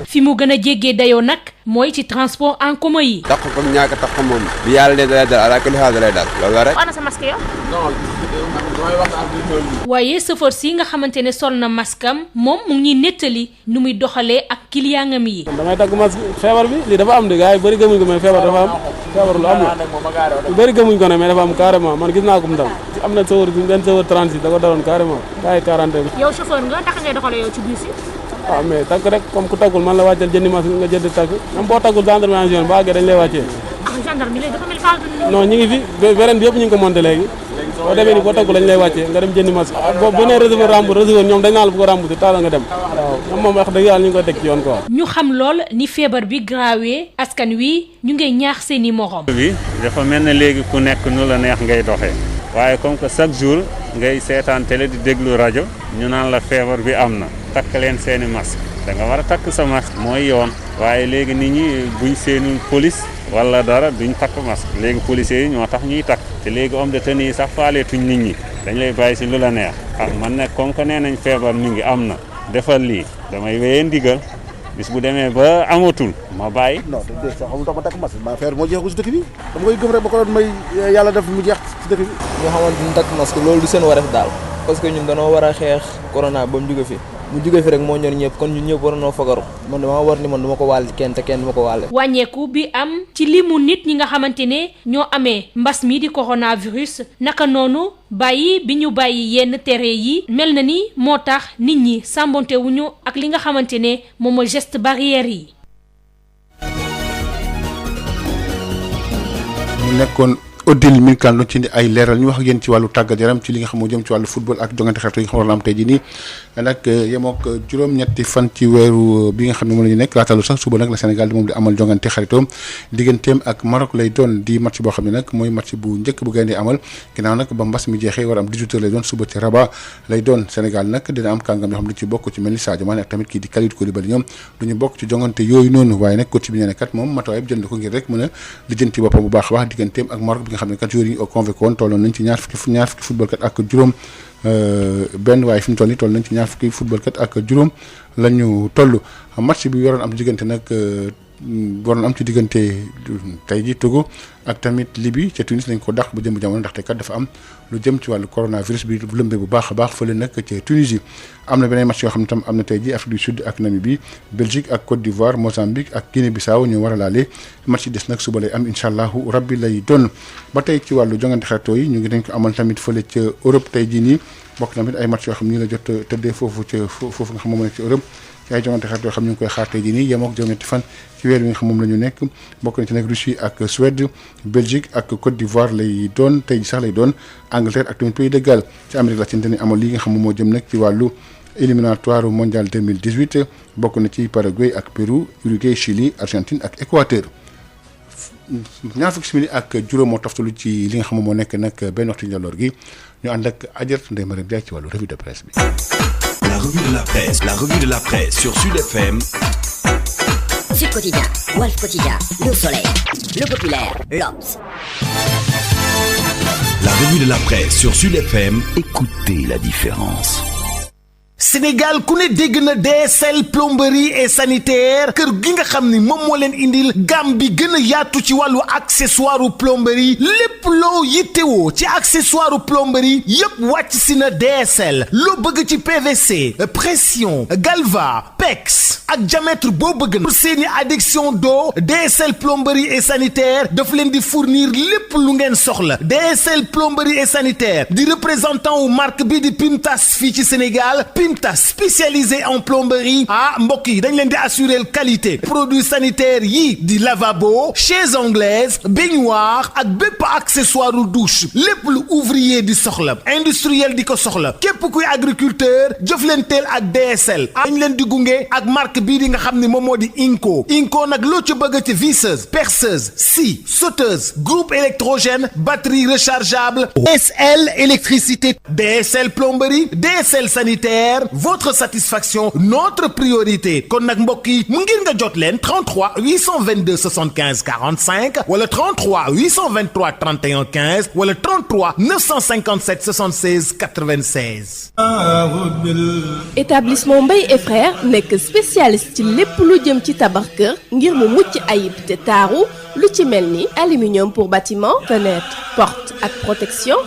fi mu gën a jéggee dayoo nag mooy ci transport en commun yi. tax ko comme ñaaka tax ko moom. bi yàlla ne dalay dal ala kulli xaal dalay dal loolu la rek. ana sa masque yow. non damay wax ak li waaye chauffeur si nga xamante ne sol na masque am moom mu ngi ñuy nettali nu muy doxalee ak client-am yi. damay takk masque feebar bi lii dafa am de gars yi bëri gëmuñ ko mais feebar dafa am feebar lu am la lu bëri gëmuñ ko ne mais dafa am carrément man gis naa ko mu tam am na chauffeur benn chauffeur 36 da ko daloon carrément gars yi 40 yow chauffeur nga naka ngay doxalee yow ci bus yi. waaw mais takk rek comme ku taggul man la wàccal jëndi masque nga jënd takk même boo taggul gendarmerie ba àggee dañ lay wàccee. gendarme léegi dafa mel faatu. non ñu ngi fi beneen bi yëpp ñu ngi ko monté léegi boo demee ni boo taggul lañ lay wàccee nga dem jëndi masque boo nee receveur receveur ñoom dañ naa la bu ko remboursé taala nga dem waaw ñoom moom wax dëgg yàlla ñu ngi koy teg ci yoon quoi. ñu xam lool ni feebar bi grawee askan wi ñu ngay ñaax seeni morom. bi dafa mel ne léegi ku nekk nu la neex ngay doxee waaye comme que chaque jour ngay seetaan télé di déglu rajo ñu naan la feebar bi am na takk leen seeni masque da nga war a takk sa masque mooy yoon waaye léegi nit ñi buñ seenul police wala dara duñ takk masque léegi policiers yi ñoo tax ñuy takk te léegi homme de tenue yi sax faaleetuñ nit ñi dañ lay bàyyi si lu la neex man nag comme que nee nañ feebar mi ngi am na defal lii damay wéyee ndigal bis bu demee ba amatul ma bàyyi. non te sax xamul tax ma takk masque maa feebar moo jeexagul si dëkk bi dama koy gëm rek ba ko doon may yàlla def mu jeex si dëkk bi. ñoo xamante ni takk masque loolu du seen wareef daal parce que ñun dañoo war a xeex corona ba mu jóge fi mu jóge fi rek moo ñor ñëpp kon ñun ñëpp war nañoo fagaru man dama war ni man du ma ko wàll kenn te kenn du ma ko wàlle. wàññeeku bi am ci limu nit ñi nga xamante ne ñoo amee mbas mi di coronavirus naka noonu bàyyi bi ñu bàyyi yenn tere yi mel na ni moo tax nit ñi sàmbonte wuñu ak li nga xamante ne moom mooy geste barrière yi. mu nekkoon Odile Mine Kane lu ci indi ay leeral ñu wax ak yéen ci wàllu tàggat yaram ci li nga xam moo jëm ci wàllu football ak jongante xeetu yi nga xam war na am tey jii nii nag yemook juróom-ñetti fan ci weeru bi nga xam ne moom la ñu nekk laatalu sax suba nag la Sénégal di moom di amal jongante xaritoom digganteem ak Maroc lay doon di match boo xam ne nag mooy match bu njëkk bu gaynde amal ginnaaw nag ba mbas mi jeexee war a am 18h lay doon suba ci Rabat lay doon Sénégal nag dina am kàngam yoo xam ne ci bokk ci mel ni Sadio Mané ak tamit kii di Kalidou Koulibaly ñoom duñu bokk ci jongante yooyu noonu waaye nag coach bi nee na kat moom matuwaay bi jël na ko ngir rek mën a lijjanti boppam bu baax a baax digganteem ak Maroc bi nga xam ne kat joueurs yi convoqué woon tolloon nañ ci ñaar fukki football kat ak juróom benn waaye fi mu toll nii toll nañ ci ñaar fukki football kat ak juróom la ñu toll match bi waroon am diggante nag waroon am ci diggante tey ji Togo ak tamit Libye ca Tunis lañ ko dàq ba jëm jamono ndaxte kat dafa am lu jëm ci wàllu coronavirus bi lëmbee bu baax a baax fële nag ca Tunisie am na beneen match yoo xam ne tam am na tey ji Afrique du Sud ak Namibie Belgique ak Côte d'Ivoire Mozambique ak Guinée-Bissau ñu war a laale match yi des nag suba lay am incha allahu rabbi lay doon ba tey ci wàllu jongante xaritoo yi ñu ngi dañ ko amal tamit fële ca Europe tey jii nii bokk tamit ay match yoo xam ni la jot tëddee foofu nga xam moom nekk ci Europe ci ay jongante xarit yoo xam ñu ngi koy xaar tey jii nii yem ak juróom-ñetti fan ci weer wi nga xam moom la ñu nekk bokk na ci nag Russie ak Suède Belgique ak Côte d'Ivoire lay doon tey ji sax lay doon Angleterre ak tamit Pays de Galles ci Amérique latine dañuy amoon lii nga xam moom moo jëm nag ci wàllu éliminatoire mondial 2018 bokk na ci Paraguay ak Pérou Uruguay Chili Argentine ak Équateur ñaar fukki simili ak juróom moo toftalu ci li nga xam moo nekk nag benn waxtu njaloor gi ñu ànd ak Adjaratou Ndeye Marième Ndiaye ci wàllu revue de presse bi. La revue de la presse sur Sud FM. Sud Quotidien, Walf Quotidien, Le Soleil, Le Populaire, L'Obs. La revue de la presse sur Sud FM. Écoutez la différence. Sénégal ku ne dégg na DSL plomberie et sanitaire kër gi nga xam ni moom moo leen indil gamme bi gën a yaatu ci wàllu accessoire plomberie lépp loo yittewoo ci accessoire plomberie yépp wàcc si na DSL loo bëgg ci PVC pression galva PEX ak diamètre boo bëgg na pour seeni adduction d'eau DSL plomberie et sanitaire daf leen di fournir lépp lu ngeen soxla DSL plomberie et sanitaire di représentant wu marque bi di Pimtas fii ci Sénégal Pimtas spécialisé en plomberie mbokk yi dañ leen di assurer qualité produits sanitaires yi di lavabo chaises anglaises baignoire ak bépp accessoire u douche lépp lu ouvrier di soxla industriel di ko soxla képp kuy agriculteur jëf leen teel ak DSL dañ leen di gunge ak marque bii di nga xam ni moom moo di Inco nag loo ci bëgg ci visseuse perceuse scie sauteuse groupe électrogène batterie rechargeable DSL électricité DSL plomberie DSL sanitaire votre satisfaction notre priorité kon nag mbokk yi mu ngir nga jot leen 33 822 75 45 wala 33 823 31 15 wala 33 957 76 96. Établissement Mbaye et Frères nekk spécialiste ci lépp lu jëm ci tabax kër ngir mu mucc ayib te taaru lu ci mel ni aluminium pour bâtiment fenêtre porte ak protection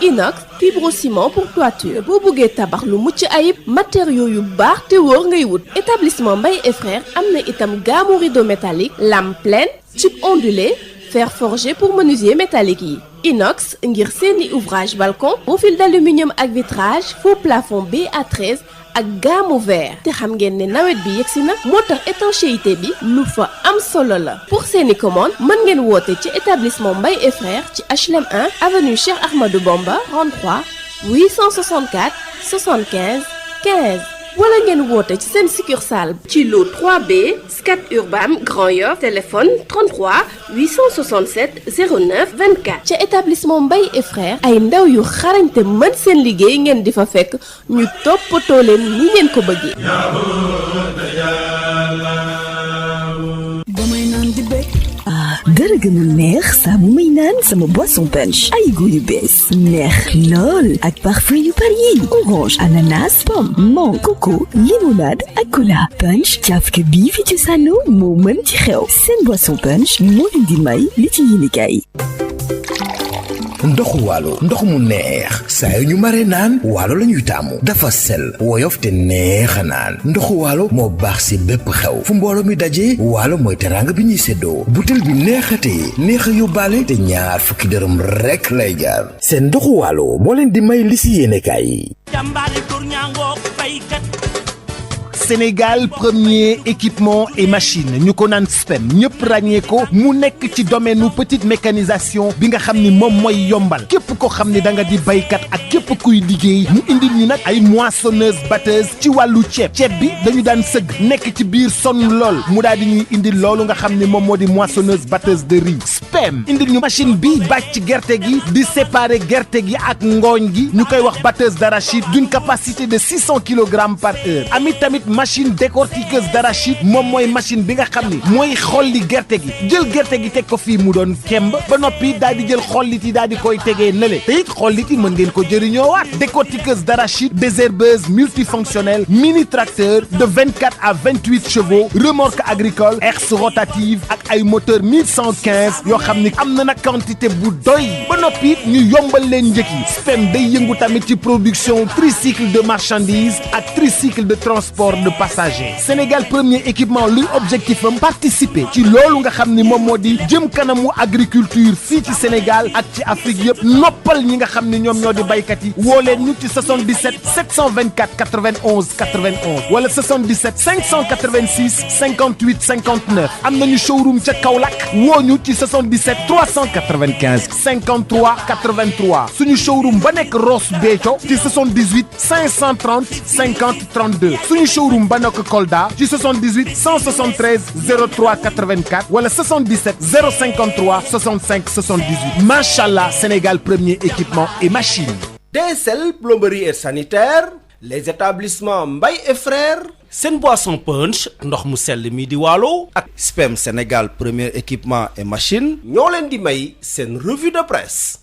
inox fibrociment pour toiture boo bëggee tabax lu mucc ayib matériaux yu baax te wóor ngay wut établissement Mbaye et Frères am na itam gamme rideau métallique lame pleine tube ondulé fer forgé pour menuisier métallique yi inox ngir seeni ouvrage balcon profil d'aluminium ak vitrage faux plafond BA13 ak gamme verre te xam ngeen ne nawet bi yegsi na moo tax étanchéité bi lu fa am solo la pour seeni commande mën ngeen woote ci établissement Mbaye et Frères ci HLM 1 avenue Cheikh Ahmadou Bamba 33 864 75 15 wala ngeen woote ci seen succursale ci lot 3B Scat Urbam Grand Yoff téléphone 33 867 09 24 ca établissement Mbaye et Frères ay ndaw yu xarañte mën seen liggéey ngeen di fa fekk ñu toppatoo leen ni ngeen ko bëggee. dara gën a neex saa bu may naan sama boisson punch ay goût yu bees neex lool ak parfum yu bari orange ananas pomme mangue coco limonade ak cola punch cafka bii fi ci sànno moo mën ci xew seen boisson punch moo leen di may li ci yéenekaay ndoxu waalo ndox mu neex saa yu ñu mare naan waalo la ñuy taamu dafa sel woyof te neex a naan ndoxu waalo moo baax si bépp xew fu mbooloo mi dajee waalo mooy teraanga bi ñuy séddoo butel bi neexatee neex a yóbbaale te ñaar fukki dërëm rekk lay jaar seen ndoxu waalo moo leen di may li si yéenekaay yi Sénégal premier équipement et machine ñu ko naan SPEM ñëpp ràññee ko mu nekk ci domaine petite mécanisation bi nga xam ni moom mooy yombal képp ko xam ni da nga di baykat ak képp kuy liggéey mu indil ñu nag ay moissonneuse batteuse ci wàllu ceeb bi dañu daan sëgg nekk ci biir sonn lool mu daal di ñuy indil loolu nga xam ni moom moo di moissonneuse batteuse de riz SPEM indil ñu machine bi bàcc gerte gi di séparer gerte gi ak ngooñ gi ñu koy wax batteuse d'arachide d'une capacité de 600 kg par heure amit tamit machine décortiqueuse d'arachide moom mooy machine bi nga xam ni mooy xolli gerte gi jël gerte gi teg ko fii mu doon kemb ba noppi daal di jël xollit yi daal di koy tegee nële te it xollit yi mën ngeen ko jëriñoowaat décortiqueuse d'arachide désherbeuse multifonctionnelle mini tracteur de 24 à 28 chevaux remorque agricole herse rotative ak ay moteur 1115 yoo xam ni am na nag quantité bu doy ba noppi ñu yombal leen njëkk yi SPEM day yëngu tamit ci production tricycle de marchandises ak tricycle de transport de passagers Sénégal premier équipement luy objectif am participer ci loolu nga xam ni moom moo di jëm kanamu agriculture fii ci Sénégal ak ci Afrique yëpp noppal ñi nga xam ni ñoom ñoo di baykat yi woo leen ñu ci 77 724 91 91 wala 77 586 58 59 am nañu showroom ca Kaolack woo ñu ci 77 395 53 83 suñu showroom ba nekk Ross Béthio ci 78 530 50 32 suñu showroom ba nekk Kolda ci 78 173 03 84 wala 77 053 65 78 Machallah Sénégal premier équipement et machine. DSL plomberie et sanitaire les établissements Mbaye et frères seen boisson punch ndox mu sell mi di Waalo ak SPEM Sénégal premier équipement et machine ñoo leen di may seen revue de presse.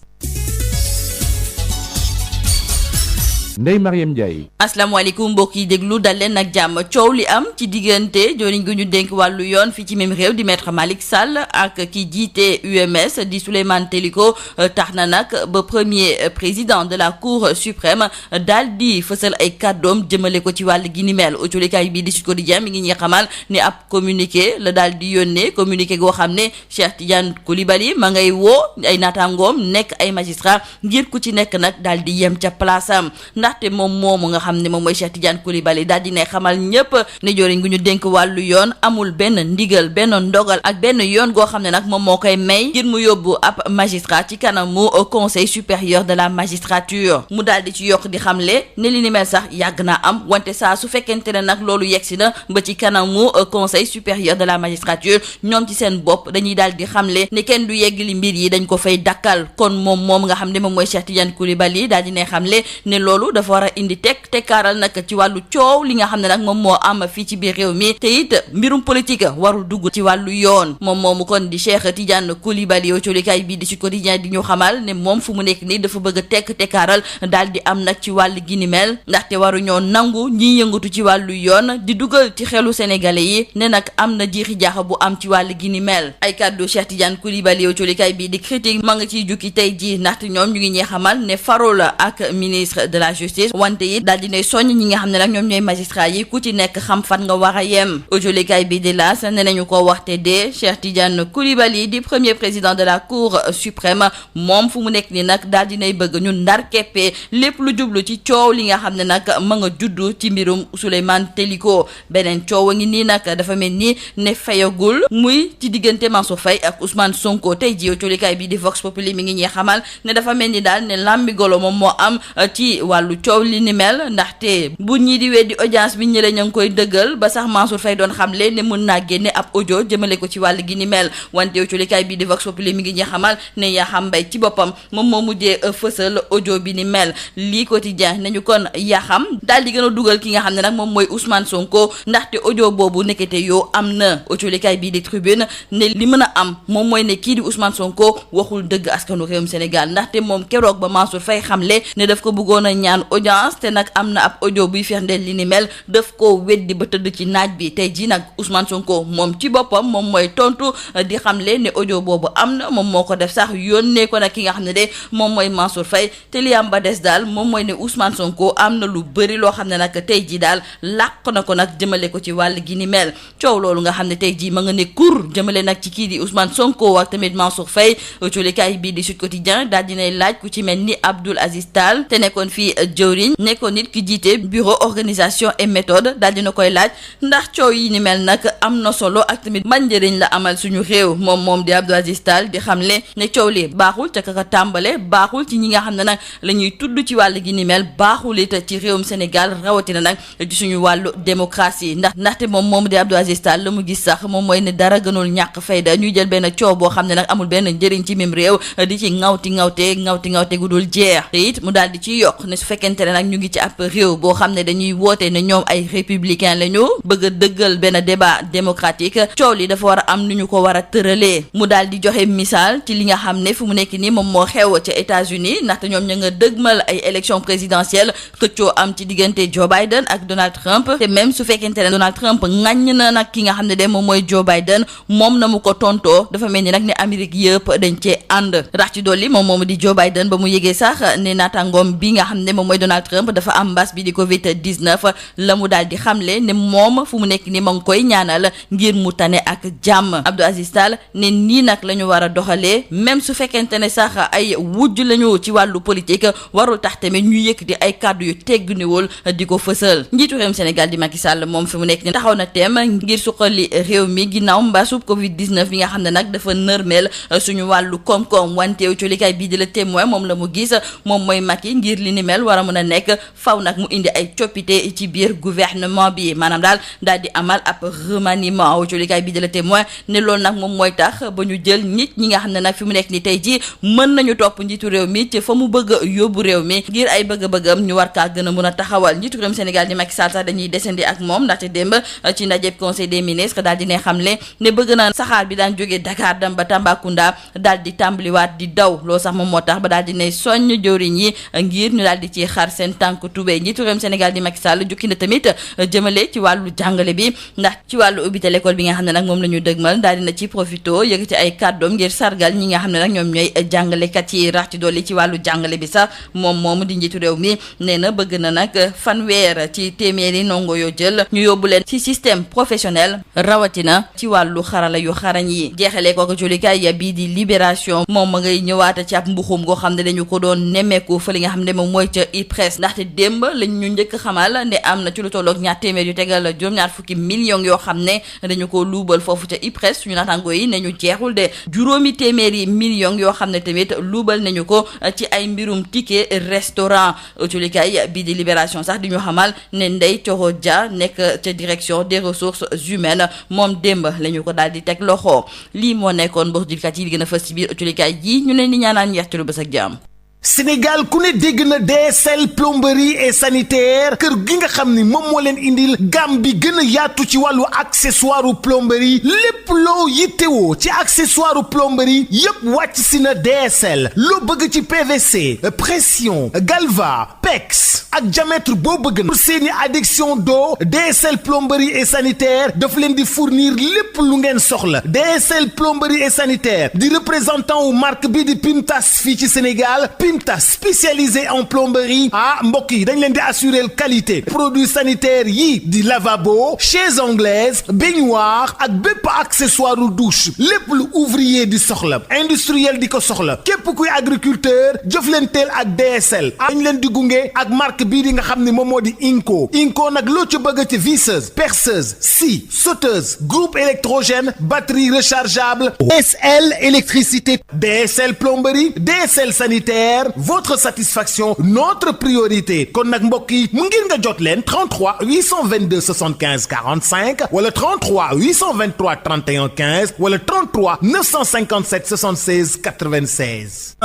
Ndeye Mariam Ndiaye. asalaamaaleykum mbokk yi déglu dal leen ak jàmm coow li am ci diggante joriñ gu ñu dénk wàllu yoon fii ci même réew di maître Malick Sall ak ki jiite UMS di Souleymane Teliko tax na nag ba premier président de la cour suprême daal di fësal ay kàddoom jëmale ko ci wàll gi ni mel autolikaay bii di Sud Quotidien mi ngi ñuy xamal ni ab communiqué la daal di yónnee communiqué goo xam ne Cheikh Tidiane Coulibaly ma ngay woo ay naataangoom nekk ay magistrat ngir ku ci nekk nag daal di yem ca place am ndaxte moom moomu nga xam ne moom mooy Cheikh Tidiane Coulibaly daal di ne xamal ñëpp ne joriñ gu ñu dénk wàllu yoon amul benn ndigal benn ndogal ak benn yoon goo xam ne nag moom moo koy may ngir mu yóbbu ab magistrat ci kanamu conseil supérieur de la magistrature mu daal di ci yokk di xamle ne li ni mel sax yàgg naa am wante saa su fekkente ne nag loolu yegsi na ba ci kanamu conseil supérieur de la magistrature ñoom ci seen bopp dañuy daal di xamle ne kenn du yegg li mbir yi dañ ko fay dakkal kon moom nga xam ne moom mooy Cheikh Tidiane Coulibaly daal di ne xamle ne loolu dafa war a indi tekkaaral nag ci wàllu coow li nga xam ne nag moom moo am fii ci biir réew mi te it mbirum politique warul dugg ci wàllu yoon moom moomu kon di Cheikh Tidiane Coulibaly yow colikaay bii di Sud Quotidien di ñu xamal ne moom fu mu nekk nii dafa bëgg a tekkaaral daal di am nag ci wàllu gi ni mel ndaxte waruñoo nangu ñiy yëngatu ci wàllu yoon di dugal ci xelu sénégalais yi ne nag am na jiixi jaaxa bu am ci wàllu gi ni mel ay kàddu Cheikh Tidiane Coulibaly yow colikaay bii di critique ma nga ciy jukki tey ji ndaxte ñoom ñu ngi ñuy xamal ne farol ak ministre de la justice wante it daal dinay soññ ñi nga xam ne nag ñoom ñooy magistrat yi ku ci nekk xam fan nga war a yem audiolikaay bi di laas ne nañu ko waxte de Cheikh Tidiane Coulibaly di premier président de la cour suprême moom fu mu nekk ni nag daal dinay bëgg ñu ndar keppee lépp lu jublu ci coow li nga xam ne nag ma nga juddu ci mbirum Souleymane Teliko beneen coow a ngi nii nag dafa mel ni ne fayagul muy ci diggante Mansour Faye ak Ousmane Sonko tey ji audiolikaay bi di Vox Populi mi ngi ñuy xamal ne dafa mel ni daal ne lambi golo moom moo am ci wàllu coow li ni mel ndaxte bu ñii di weddi audience bi ñële ña ngi koy dëggal ba sax Mansour Faye doon xamle ne mën naa génne ab audio jëmale ko ci wàll gi ni mel wante yow colikaay bii di Vox Populi mi ngi ñuy xamal ne Yakham Mbaye ci boppam moom moo mujjee fësal audio bi ni mel lii quotidien nañu kon Yakham daal di gën a dugal ki nga xam ne nag moom mooy Ousmane Sonko ndaxte audio boobu nekkete yoo am na colikaay bii di Tribune ne li mën a am moom mooy ne kii di Ousmane Sonko waxul dëgg askanu réewum Sénégal ndaxte moom keroog ba Mansour Faye xamle ne daf ko bëggoon a ñaan audience te nag am na ab audio buy firndeel li ni mel daf ko weddi ba tëdd ci naaj bi tey jii nag Ousmane Sonko moom ci boppam moom mooy tontu di xamle ne audio boobu am na moom moo ko def sax yónnee ko nag ki nga xam ne de moom mooy Mansour Faye te li am ba des daal moom mooy ne Ousmane Sonko am na lu bëri loo xam ne nag tey jii daal làq na ko nag jëmale ko ci wàll gi ni mel coow loolu nga xam ne tey jii ma nga ne kur jëmale nag ci kii di Ousmane Sonko ak tamit Mansour Faye colikaay bii di Sud Quotidien daal dinay laaj ku ci mel ni Abdoul Aziz Tall te nekkoon fii jëwriñ nekkoon nit ki jiite bureau organisation et méthode daal dina koy laaj ndax coow yi ni mel nag am na solo ak tamit ban njëriñ la amal suñu réew moom di Abdou Aziz Tall di xamle ne coow li baaxul ca kaka tàmbale baaxul ci ñi nga xam ne nag la ñuy tudd ci wàll gi ni mel baaxul it ci réewum Sénégal rawatina nag ci suñu wàllu démocratie ndaxte moom di Abdou Aziz Tall la mu gis sax moom mooy ne dara gënul ñàkk fayda ñuy jël benn coow boo xam ne nag amul benn njëriñ ci mim réew di ci ŋawte gu dul jeex te it mu daal di ci yokk ne su fekkente ne nag ñu ngi ci ab réew boo xam ne dañuy woote ne ñoom ay républicain la ñu bëgg a dëggal benn débat démocratique coow li dafa war a am nu ñu ko war a tëralee mu daal di joxe misaal ci li nga xam ne fu mu nekk nii moom moo xew ca États-Unis ndaxte ñoom ña nga dëgmal ay élection présidentielle xëccoo am ci diggante Joe Biden ak Donald Trump te même su fekkente ne Donald Trump ŋàññ na nag ki nga xam ne de moom mooy Joe Biden moom na mu ko tontoo dafa mel ni nag ne Amérique yëpp dañ cee ànd rax ci dolli moom di Joe Biden ba mu yëgee sax ne naataangoom bi nga xam ne moom mooy Donald Trump dafa am mbas bi di Covid-19 la mu daal di xamle ne moom fu mu nekk ni ma ngi koy ñaanal ngir mu tane ak jàmm Abdou Aziz Tall ne nii nag la ñu war a doxalee même su fekkente ne sax ay wujj lañu ci wàllu politique warul tax tamit ñu yëkkati ay kàddu yu tegguniwul di ko fësal njiitu réewum Sénégal di Macky Sall moom fi mu nekk ni taxaw na teem ngir suqali réew mi ginnaaw mbasub Covid-19 bi nga xam ne nag dafa nërmeel suñu wàllu koom-koom wanteew ci likaay bii di la témoin moom la mu gis moom mooy Macky ngir li ni mel war a mën a nekk faw nag mu indi ay coppite ci biir gouvernement bi maanaam daal di amal ab remaniement ci likaay bii di la témoin ne loolu nag moom mooy tax ba ñu jël nit ñi nga xam ne nag fi mu nekk ni tey ji mën nañu topp njiitu réew mi ci fa mu bëgg a yóbbu réew mi ngir ay bëgg-bëggam ñu war kaa gën a mën a taxawal njiitu réewum Sénégal di Macky Sall sax dañuy descendi ak moom ndaxte démb ci ndajeb conseil des ministres daal di ne xamle ne bëgg na saxaar bi daan jógee Dakar dem ba Tambacounda daal di tàmbaliwaat di daw loolu sax moom moo tax ba daal di ne soññ jëwriñ yi ngir ñu daal di ci xar seen tànk tubéy njiitu réewum Sénégal di Macky Sall jukki na tamit jëmale ci wàllu jàngale bi ndax ci wàllu ubbite l'école bi nga xam ne nag moom la ñu dëgmal daal dina ci profito yëkkati ay kàddoom ngir sargal ñi nga xam ne nag ñoom ñooy jàngalekat yi rax ci dolli ci wàllu jàngale bi sax moom di njiitu réew mi nee na bëgg na nag fanweer ci téeméeri ndongo yoo jël ñu yóbbu leen ci système professionnel rawatina ci wàllu xarala yu xarañ yi jeexalee ko julikaay ya bii di libération moom ma ngay ñëwaata ci ab mbuxum goo xam ne dañu ko doon nemmeeku fa li nga xam ne moom mooy ca IPRES ndaxte démb lañ ñu njëkk xamal ne am na ci lu tolloog ñaar téeméer yu tegal juróom-ñaar fukki millions yoo xam ne dañu ko luubal foofu ca IPRES suñu naataango yi ne ñu jeexul de juróomi téeméeri millions yoo xam ne tamit luubal nañu ko ci ay mbirum ticket restaurant julikaay bii di libération sax di ñu xamal ne Ndeye Thioro Dia nekk ca direction des ressources humaines moom démb la ñu ko daal di teg loxo lii moo nekkoon mbokk jullikat yi di gën a fës ci biir julikaay yi ñu leen di ñaanaan njeex ci lu bës ak jàmm. Sénégal ku ne dégg na DSL plomberie et sanitaire kër gi nga xam ni moom moo leen indil gamme bi gën a yaatu ci wàllu accessoire plomberie lépp loo yittewoo ci accessoire plomberie yépp wàcc si na DSL loo bëgg ci PVC pression galva PEX ak diamètre boo bëgg na pour seeni adduction d'eau DSL plomberie et sanitaire daf leen di fournir lépp lu ngeen soxla DSL plomberie et sanitaire di représentant wu marque bi di Pimtas fii ci Sénégal Pimtas spécialisé en plomberie mbokk yi dañ leen di assurer qualité produits sanitaires yi di lavabo chaises anglaises baignoire ak bépp accessoire douche lépp lu ouvrier di soxla industriel di ko soxla képp kuy agriculteur jëflanteel ak DSL dañ leen di gunge ak marque bii di nga xam ne moom moo di Inco nag loo ci bëgg ci visseuse perceuse scie sauteuse groupe électrogène batterie rechargeable DSL électricité DSL plomberie DSL sanitaire votre satisfaction notre priorité kon nag mbokk yi mu ngir nga jot leen 33 822 75 45 wala 33 823 31 15 wala 33 957 76 96.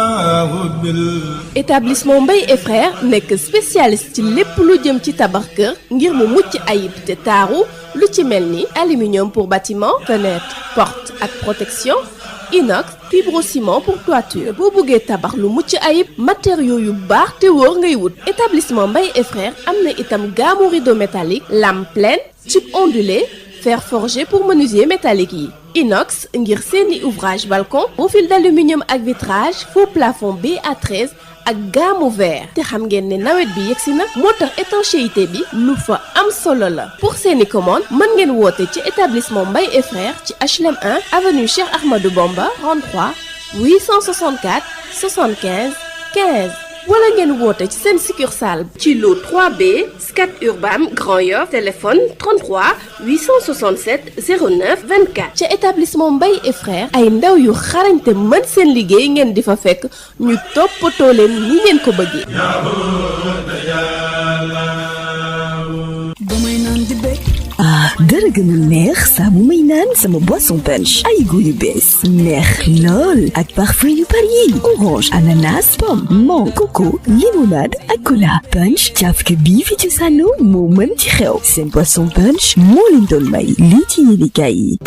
établissement Mbaye et frères nekk spécialiste ci lépp lu jëm ci tabax kër ngir mu mucc ayib te taaru lu ci mel ni aluminium pour bâtiment fenêtre porte ak protection inox fibrociment pour toiture boo bëggee tabax lu mucc ayib matériaux yu baax te wóor ngay wut établissement Mbaye et frères am na itam gamme rideau métallique lame pleine tube ondulé fer forgé pour menuisier métallique yi inox ngir seeni ouvrage balcon profil d'aluminium ak vitrage faux plafond BA13 ak gamme vert te xam ngeen ne nawet bi yegsi na moo tax étanchéité bi lu fa am solo la pour seeni commande mën ngeen woote ci établissement Mbaye et frères ci HLM 1 avenue Cheikh Ahmadou Bamba 33 864 75 15 wala ngeen woote ci seen succursale ci lu 3B Scat Urbam Grand Yoff téléphone 33 867 09 24 ca établissement Mbaye et frères ay ndaw yu xarañte mën seen liggéey ngeen di fa fekk ñu toppatoo leen ni ngeen ko bëggee. dara gën a neex saa bu may naan sama boisson punch ay goût yu bees neex lool ak parfum yu bari yi orange ananas pomme mangue coco limonade ak cola punch cafka bii fi ci sànno moo mën ci xew seen boisson punch moo leen doon may lii ci yéenekaay yi.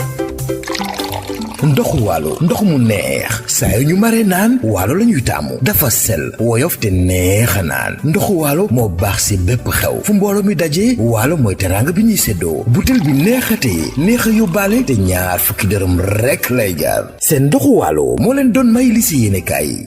ndoxu waalo ndox mu neex saa yu ñu mare naan waalo la ñuy taamu dafa sel woyof te neex a naan ndoxu waalo moo baax si bépp xew fu mbooloo mi daje waalo mooy teraanga bi ñuy séddoo butel bi neexatee neex a yóbbaale te ñaar fukki dërëm rekk lay jaar seen ndoxu waalo moo leen doon may li si yéenekaay yi.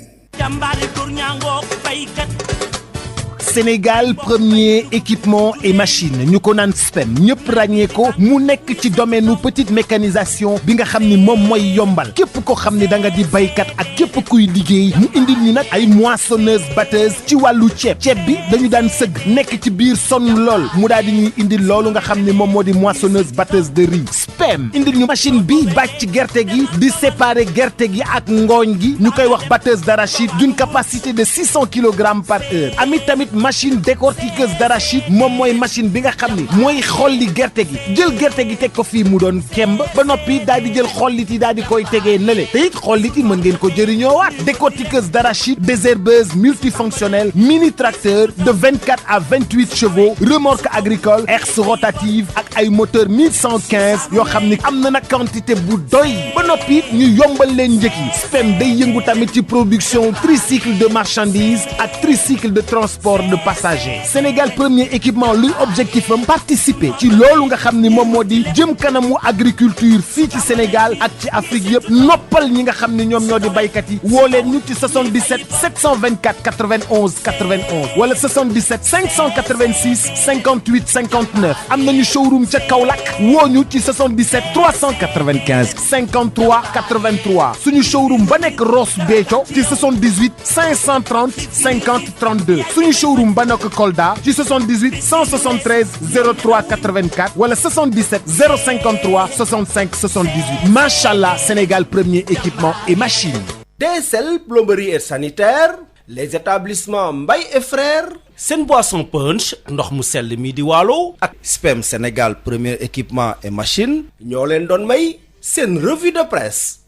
Sénégal premier équipement et machine ñu ko naan SPEM ñëpp ràññee ko mu nekk ci domaine nu petite mécanisation bi nga xam ni moom mooy yombal képp ko xam ni da nga di baykat ak képp kuy liggéey mu indil ñu nag ay moissonneuse batteuse ci wàllu ceeb bi dañu daan sëgg nekk ci biir sonn lool mu daal di ñuy indil loolu nga xam ni moom moo di moissonneuse batteuse de riz SPEM indil ñu machine bi bàcc gerte gi di séparer gerte gi ak ngooñ gi ñu koy wax batteuse d'arachide d'une capacité de 600 kilogrammes par heure amit tamit machine décortiqueuse d'arachide moom mooy machine bi nga xam ni mooy xolli gerte gi jël gerte gi teg ko fii mu doon kemb ba noppi daal di jël xollit yi daal di koy tegee nële te it xollit yi mën ngeen ko jëriñoowaat décortiqueuse d'arachide désherbeuse multifonctionnelle mini tracteur de 24 à 28 chevaux remorque agricole herse rotative ak ay moteur 1115 yoo xam ni am na nag quantité bu doy ba noppi ñu yombal leen njëkk yi SPEM day yëngu tamit ci production tricycle de marchandises ak tricycle de transport de passagers Sénégal premier équipement luy objectif am participer ci loolu nga xam ni moom moo di jëm kanamu agriculture fii ci Sénégal ak ci Afrique yëpp noppal ñi nga xam ni ñoom ñoo di baykat yi woo leen ñu ci 77 724 91 91 wala 77 586 58 59 am nañu showroom ca Kaolack woo ñu ci 77 395 53 83 suñu showroom ba nekk Ross Béthio ci 78 530 50 32 suñu showroom ba nekk Kolda ci 78 173 03 84 wala 77 053 65 78 machallah Sénégal premier équipement et machine. DSL plomberie et sanitaire les établissements Mbaye et frères seen boisson punch ndox mu sell mi di waalo ak SPEM Sénégal premier équipement et machine ñoo leen doon may seen revue de presse.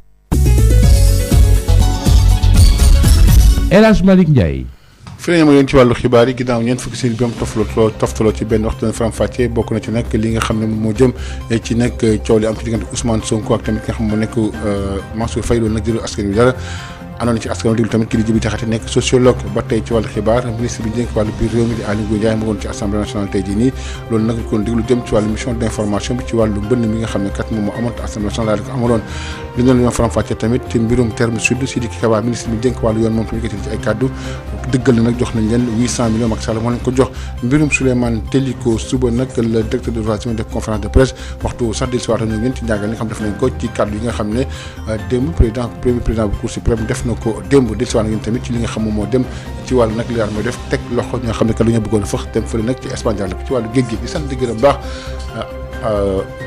El Hadj Malick Ndiaye. fi la ñu yéen ci wàllu xibaar yi ginnaaw ñeent fukki seen bi am toftaloo ci benn waxtu faram-fàccee bokk na ci nag li nga xam ne moo jëm ci nag coow li am ci diggante Ousmane Sonko ak tamit ki nga xam ne moo nekk Mansour Faye loolu nag jëlu askan wi dara àndoon ci askan wi déglu tamit kii di Djibi Diakhaté nekk sociologue ba tey ci wàllu xibaar ministre bi dénk wàllu biir réew mi di Aly Ngouille Ndiaye mu woon ci assemblée nationale tey jii nii loolu nag kon déglu jëm ci wàllu mission d'information bi ci wàllu mbënn mi nga xam ne kat moom moo amoon te assemblée nationale daal di ko amaloon li ñu doon faram-fàccee tamit ci mbirum terme sud Sidiki Kaba ministre bi dénk wàllu yoon moom tamit yëkkati ci ay kàddu dëggal na nag jox nañ leen 800 millions Macky Sall moo leen ko jox mbirum Souleymane Teliko suba nag le directeur de l'Ouest def conférence de presse waxtu sax del si waata ñoom ñeen ci njàngal li nga xam def nañ ko ci kàddu yi nga xam ne démb premier président bu Cour suprême def na ko démb del si waata ngeen tamit ci li nga xam moom moo dem ci wàllu nag li daal mooy def teg loxo ñoo xam ne kat lu ñu bëggoon a fëx dem fële nag ci Espagne daal ci wàllu géej gi di sant di gërëm baax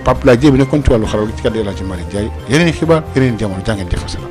Pape Laye Dieng bi nekkoon ci wàllu xaral ci kàddu El Hadj Malick Ndiaye yeneen i xibaar yeneen i jamono jàngeen jëf asalaam